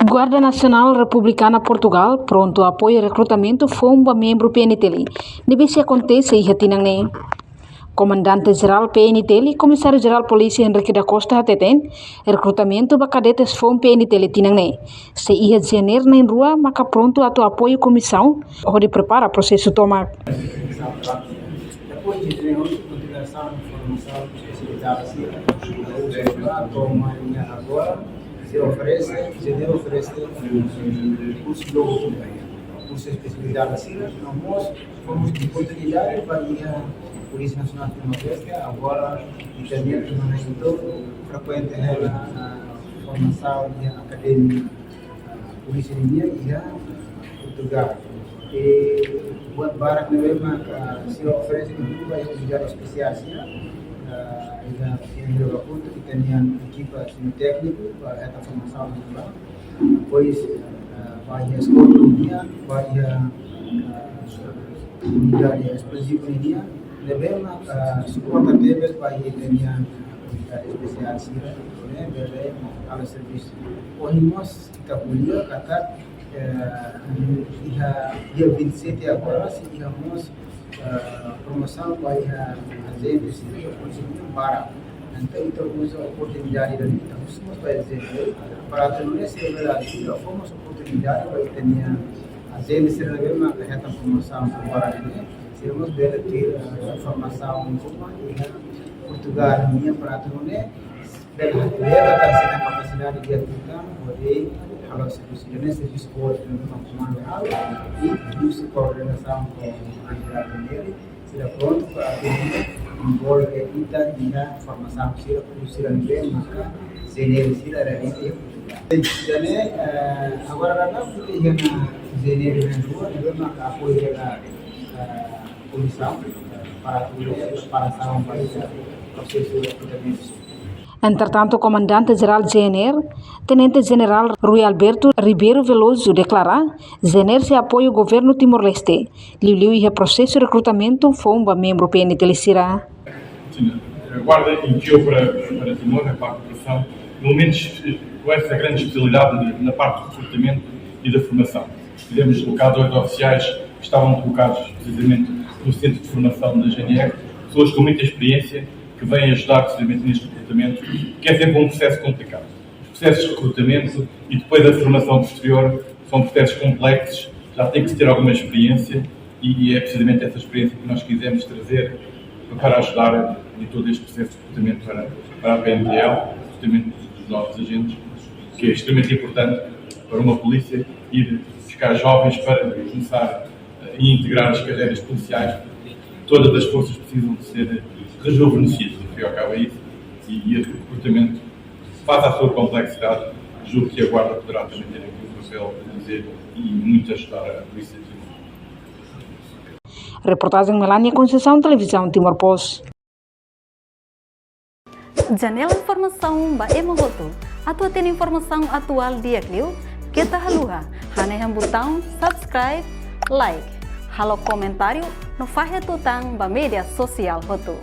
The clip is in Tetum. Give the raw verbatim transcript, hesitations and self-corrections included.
Guarda Nasionál Republikana Portugál prontu apoiu rekrutamentu foun ba membru P N T L, ne'ebé sei akontese iha tinan ne'e. Komandante Jerál P N T L, Komisáriu Jerál Polísia Henrique da Costa hateten, rekrutamentu ba kadetes foun P N T L tinan ne'e sei iha Janeiro na'in-rua, maka prontu atu apoiu komisaun hodi prepara prosesu tomak. Depois de treino, continuação de formação especializada, assim, toma agora, se oferece, se oferece, curso de curso especializado, assim, no mós fomos de oportunidade para ir à Polícia Nacional de Timor-Leste, agora e também, então, frequente a formação e a academia polísia nian iha Portugál. E buat barak ne'ebé mak, ah, sei oferese ke grupu ba atividade espesiál sira, ah, iha, iha Bakutu, ita-nia ekipa sira tékniku ba hetan formasaun ne'ebá. Depois, ah, ba iha eskola nian, ba iha, ah, unidade esplozivu nian, ne'ebé mak, ah, suporta tebes ba iha ita-nia unidade espesiál sira, ne'ebé halo servisu. Ohin mós ita ko'alia katak, eh, iha dia vinte e sete agora, sei iha mós, eh, promosaun ba iha ajente sira, iha polísia nian barak. Entaun, ita uza oportunidade ida-ne'e, ita husu mós ba ajente, para atu nune'e sei bele ajuda, fó mós oportunidade ba ita-nia ajente sira ne'ebé mak hetan formasaun agora ne'e, sira mós bele tuir, eh, formasaun ruma iha Portugál nian, para atu nune'e bele leva tan sira-nia kapasidade de aplicar, hodi halo servisu, ne'e servisu boot, ne'e mak komandu halo, i husi koordenasaun ho André Ranieri, sira prontu para atu envolve ita iha formasaun sira, kursu sira ne'ebé maka Janeiro sira realiza iha Portugál. Jadi, eh, agora data iha Janeiro na'in-rua, ne'ebé maka apoiu da, eh, komisaun, eh, para atu preparasaun ba iha prosesu rekrutamentu. Entretantu, Komandante Jerál G N R, Tenente Jenerál Rui Alberto Ribeiro Veloso deklara, G N R sei apoiu Governu Timor-Leste, liuliu iha prosesu rekrutamentu foun ba membru P N T L sira. Sim, a Guarda enviou para, para Timor, na parte de operação, elementos, eh, com essa grande especialidade de, na parte do recrutamento e da formação. Tivemos deslocados oito oficiais que estavam colocados precisamente no centro de formação da G N R, pessoas com muita experiência, que vêm ajudar precisamente neste recrutamento, que é sempre um processo complicado. Os processos de recrutamento e depois a formação posterior são processos complexos, já tem que se ter alguma experiência e, e é precisamente essa experiência que nós quisemos trazer para ajudar em todo este processo de recrutamento para, para a P N T L, recrutamento dos novos agentes, que é extremamente importante para uma polícia ir buscar jovens para começar e integrar as carreiras policiais. Todas as forças precisam de ser rejuvenescidas, no fim e ao cabo é isso, e, e esse recrutamento, face à sua complexidade, julgo que a Guarda poderá também ter aqui um papel a dizer e muito ajudar a Polícia de Timor. Reportajen Melania Conceição, Televizaun Timor Post. Janela informasaun ba ema hotu. Atu hatene informasaun atuál di'ak liu, keta haluha hanehan butaun subscribe, like, halo komentáriu no fahe tutan ba média sosiál hotu.